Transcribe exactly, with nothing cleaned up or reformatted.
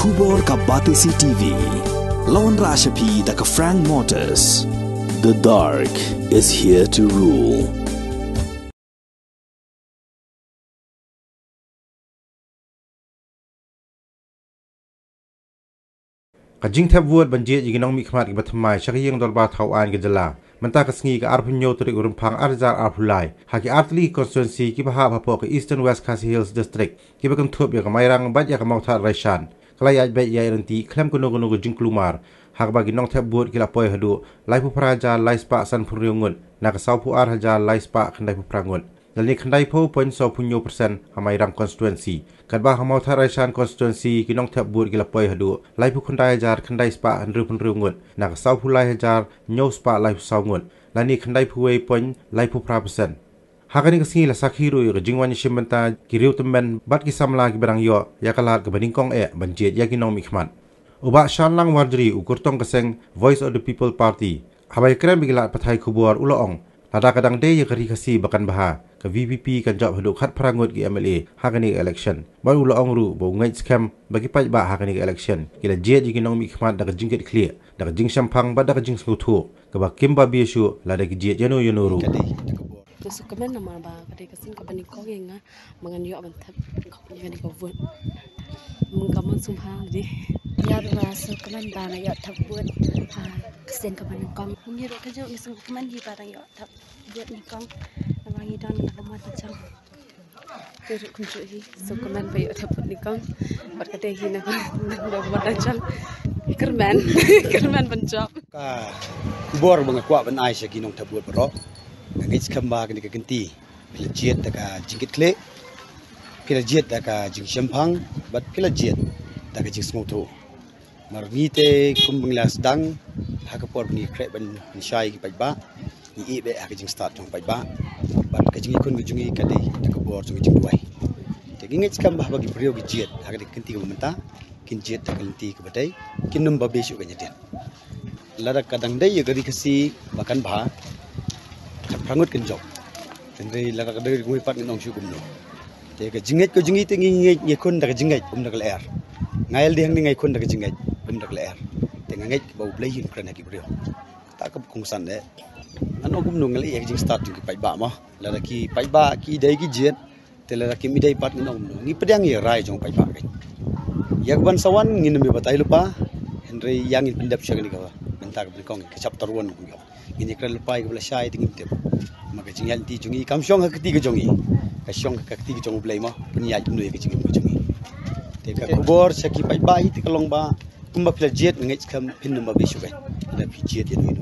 Khubor ka Batesi T V. La wanrah sha phi da ka Frank Motors. The dark is here to rule. Ka jingthep vote ban jied ïa ki nongmihkhmat kiba thymmai sha ka ïing dorbar thaw aiñ ka jylla mynta ka sngi, ka arphew hynñiew tarik u Rymphang ar hajar arphew lai, ha ki artylli ki constituency kiba hap hapoh ka Eastern West Khasi Hills District, kiba kynthup ïa ka Mairang bad ïa ka Mawthadraishan, ka la ïaid beit ïaid ryntih khlem kano kano ka jingkulmar, ha kaba ki nongthep vote ki la poi haduh laiphew phra hajar laispah sanphew hynriew ngut na ka sawphew ar hajar laispah khyndaiphew phra ngut, lane khyndaiphew point sawphew hynñiew percent ha Mairang constituency. Katba ha Mawthadraishan constituency ki nongthep vote ki la poi haduh laiphew khyndai hajar khyndaispah hynriewphew hynriew ngut na ka sawphew lai hajar hynñiewspah laiphew saw ngut, lane khyndaiphew wei point laiphew phra percent. Ha kane ka sngi la sakhi ruh ïa ka jingwan ïashim bynta ki riew tymmen bad ki samla kiba dang ïoh ïa ka lad kaba nyngkong eh ban jied ïa ki nongmihkhmat. U Bah Shanlang Warjri, u kyrtong ka seng Voice of the People Party, haba ïakren bad ki lad pathai khubor u la ong, lada ka dang dei ïa ka Ri Khasi ba kan bha, ka V P P kan jop haduh khatphra ngut ki M L A ha kane ka election. Bad u la ong ruh ba u ngeit skhem ba ki paidbah ha kane ka election ki la jied ïa ki nongmihkhmat da ka jingkitkhlieh, da ka jingshemphang bad da ka jingsngewthuh, kaba kim babiew shuh lada ki jied ïano ïano ruh. Nga sngewkmen namar ba ka dei ka sien kaba nyngkong ïa nga ba ngan ïoh ban thep ïa kane ka vote. Mynta ka mon sngewbha dei. Nga ruh nga sngewkmen ba nga ïoh thep vote ha ka sien kaba nyngkong. Ngi ruh kajuh ngi sngewkmen hi ba dang ïoh thep vote nyngkong. Namar ngi don na ka mon ka jong. Te ruh kumjuh hi sngewkmen ba ïoh thep vote nyngkong. Bad ka dei hi na ka mon ka jong. Kyrmen, kyrmen ban jop. Ka khubor ba nga kwah ban ai sha ki nongthep vote baroh, nga ngeit skhem ba kane ka kynti phi la jied da ka jingkitkhlieh, phi la jied da ka jingshemphang, bad phi la jied da ka jingsngewthuh. Mar ngi te kum ba ngi la sdang ha ka por ba ngi khreh ban shai ki paidbah, ngi ïeh beit ha ka jingstad jong paidbah. Bad ka jingïakhun ka jong ngi ka dei da ka bor jong ka jingduwai. Te ngi ngeit skhem ba haba ki briew ki jied ha ka dei ka kynti kaba mynta, kin jied da ka lynti kaba dei, kin ym babiew shuh ka jingdien. Lada ka dang dei ïa ka Ri Khasi ba kan bha, khatphra ngut kan jop. Hynrei lada ka dei ri kumne pat ngin ong shuh kumno. Te ka jingngeit ka jong ngi te ngi ngeit, ngi khun da ka jingngeit, ym da ka lyer. Nga ïa lade hangne nga khun da ka jingngeit, ym da ka lyer. Te nga ngeit ba U Blei un kren ha ki briew. Kata ka kongsan de. Ngan ong kumno, nga leh ïa ka jingstad jong ki paidbah mo. Lada ki paidbah ki dei ki jied, te lada kim dei pat ngin ong kumno. Ngi pdiang ïa rai jong paidbah kein. Ïa kaban sa wan ngin ym batai lypa, hynrei ïa ngin pyndep sha kane ka bynta kaba nyngkong, ka chapter one kumno. Ngin ïakren lypa ïa kaba lashai te ngim tip. Ma ka jingïaid lynti jong ngi kam shong ha ka kti ka jong ngi, ka shong ha ka kti ka jong U Blei mo, pynïaid kumno ïa ka jingim ka jong ngi. Te ka khubor sha ki paidbah hi te ka long ba kumba phi la jied nga ngeit skhem phin ym babiew shuh kein lada phi jied ïa ngi.